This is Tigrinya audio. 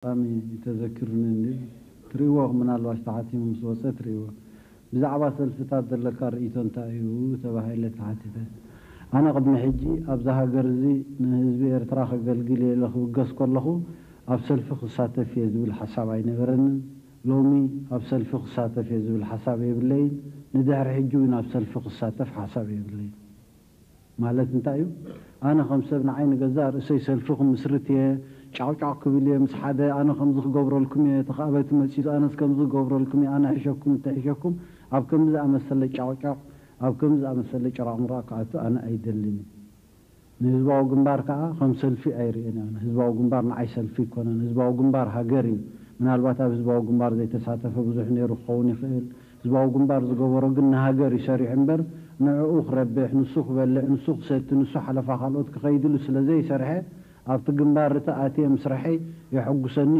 ኣጋጣሚ ተዘኪሩኒ እንድዩ። ትርእይዎ፣ ምናልባሽ ተሓቲሙ ምስ ወጸ ትርእይዎ። ብዛዕባ ሰልፍታት ዘለካ ርእይቶ እንታይ እዩ? ተባሂለ ተሓቲተ። ኣነ ቅድሚ ሕጂ ኣብዛ ሃገር እዚ ንህዝቢ ኤርትራ ከገልግል እየ ኢለ ክብገስ ከለኹ ኣብ ሰልፊ ክሳተፍ እየ ዝብል ሓሳብ ኣይነበረንን። ሎሚ ኣብ ሰልፊ ክሳተፍ እየ ዝብል ሓሳብ የብለይን። ንድሕሪ ሕጂ እውን ኣብ ሰልፊ ክሳተፍ ሓሳብ የብለይን። ማለት እንታይ እዩ? ኣነ ከም ሰብ ንዓይ ንገዛእ ርእሰይ ሰልፊ ክምስርት እየ፣ ጫቕጫቕ ክብል እየ ምስ ሓደ፣ ኣነ ከምዚ ክገብረልኩም እየ፣ እቲ ከኣ በቲ መጺኡ ኣነስ ከምዚ ክገብረልኩም እየ፣ ኣነ ሕሸኩም፣ እቲ ሕሸኩም፣ ኣብ ከምዚ ዝኣመሰለ ጫቕጫቕ፣ ኣብ ከምዚ ዝኣመሰለ ጭራቕምራቕ ክኣቱ ኣነ ኣይደልን እየ። ንህዝባዊ ግንባር ከኣ ከም ሰልፊ ኣይርእዮን እየ። ኣነ ህዝባዊ ግንባር ንዓይ ሰልፊ ኣይኮነን። ህዝባዊ ግንባር ሃገር እዩ። ምናልባት ኣብ ህዝባዊ ግንባር ዘይተሳተፈ ብዙሕ ነይሩ ክኸውን ይኽእል። ህዝባዊ ግንባር ዝገበሮ ግን ንሃገር እዩ ሰሪሑ እምበር፣ ንዕኡ ክረብሕ፣ ንሱ ክበልዕ፣ ንሱ ክሰቲ፣ ንሱ ሓለፋ ካልኦት ክኸይድሉ ስለ ዘይሰርሐ፣ ኣብቲ ግንባር እቲ ኣትየ ምስርሐይ የሐጉሰኒ እዩ።